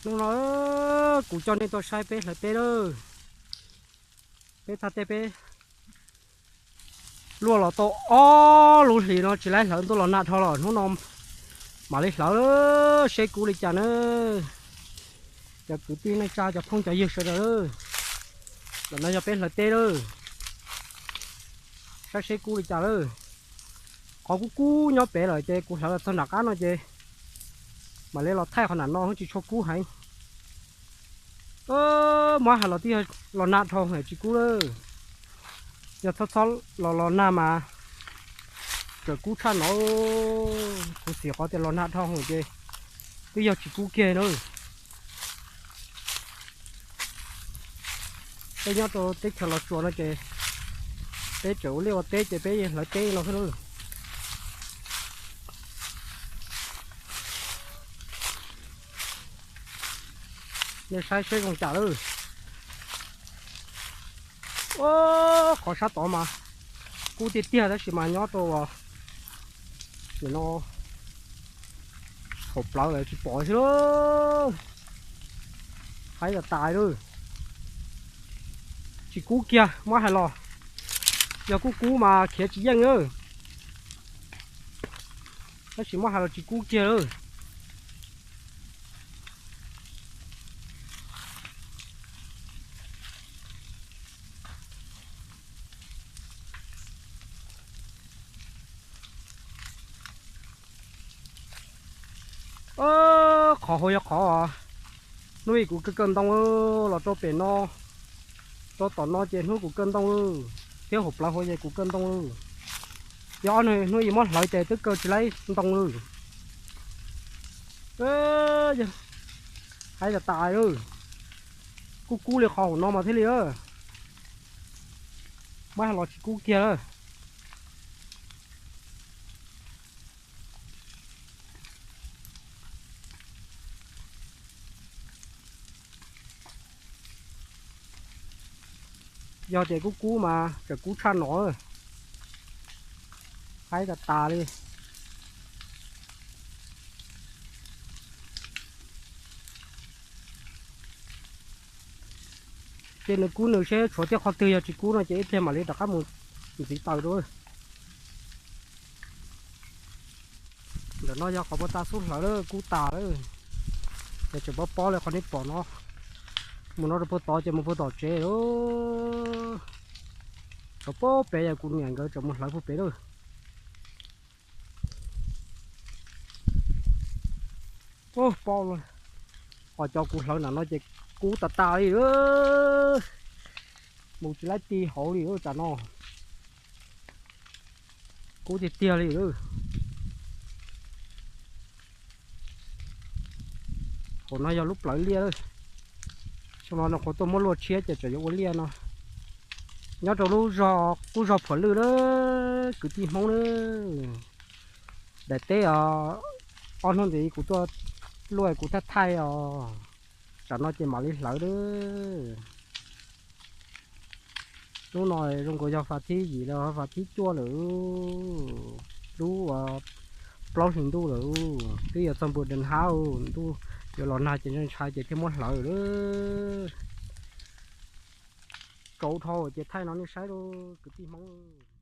Hnub no kuv coj nej tuaj saib peb hlawv teb lawm. Peb thaj teb peb luaj los tau ob lub hlis no tsis laib hlawv, ntuj los nag dhau los, hnub no mam li hlawv seb kub li cas na. Cov kwv tij neej tsa, cov phooj cov ywg sawv daws, ntawm no yog peb hlawv teb lawm, saib seb kub li cas lawm. Qhov kub kub nyob pem lawm ces kuv hlawv los txog nram qab no ces mam li los thaij qhov nram no tsis tshua kub heev. Muab hais los twb yog los nag dhau tsis kub lawm. Yog txhob txhob los los nag mas tseem kub tshaj no. Kuv xim qhov tias los nag dhau ces twb yog tsis kub kiag na. Peb nyob rau teb chaws Los Tsuas no ces peb tseem ua liaj ua teb ces peb hlawv teb no xwb na. Nej saib seb zoo cas lawm. Qhov sab tod mas kub tiag tiag tab sis mas nyob rau nim no hauv plawv lawm tsis pom xwb. Haib tas tas lawm. Tsis kub kiag muab hais los, yog kub kub mas khiav tsis yeej lawm. Tab sis muab hais los tsis kub kiag lawm. Qhov hauv yog qhov hnub ib kuv kaw kaw ntoo los rau pem no, rau tom no ces hnub kuv kaw ntoo lawm, thiab hauv plawv hauv ces kuv kaw ntoo lawm. Yog ob hnub ib muab hlawv ces twb kaw tsis laib ntoo lawm. Haib tas tas lawm. Kub kub li qhov hauv no mas thiaj li, muab hais los tsis kub kiag lawm. Yog tias kub kub mas tseem kub tshaj no. Haib tas tas li. Ces nws kub nws seb tshuav tej qhov twg yog tsis kub no ces ib pliag mam li rov qab mus ntxiv taws rau. Ntawm no yog qhov puag ta xub hlawv lawm, kub tas lawm. Ces tseem pob pob li qhov nej pom no. Mus no rau puag tod ces mus puag tom tsev lawm. Tov pob pem yog kuv niam nkawd tseem mus hlawv puag pem lawm. Pob, ho cov kuv hlawv nram no ces kub tas tas li. Mus tsis laib ti hauv li tsam no. Kub tiag tiag li lawm. Hauv no yog lub plawv liaj lawm. Xyoo no nyuam qhuav tuaj muab luaj tshiab ces tseem yuav ua liaj no. Nyob rau lub zog qub zog Phuam Lwj lawm kwv tij Hmoob lawm. Daim teb os, ob hnub ntxiv kuv tuaj luaj kuv thaij thaij os. Tsam no ces mam li hlawv lawm. Hnub no zoo nkaus yog vas thib yim los vas thib cuaj lawm, lub plaub hlis ntuj lawm, twb yuav txog npus de hab, ntuj yuav los nag ces ntshai ces thiaj muab hlawv lawm. Tsaus dhau ces thaij no nej saib lauj kwv tij Hmoob.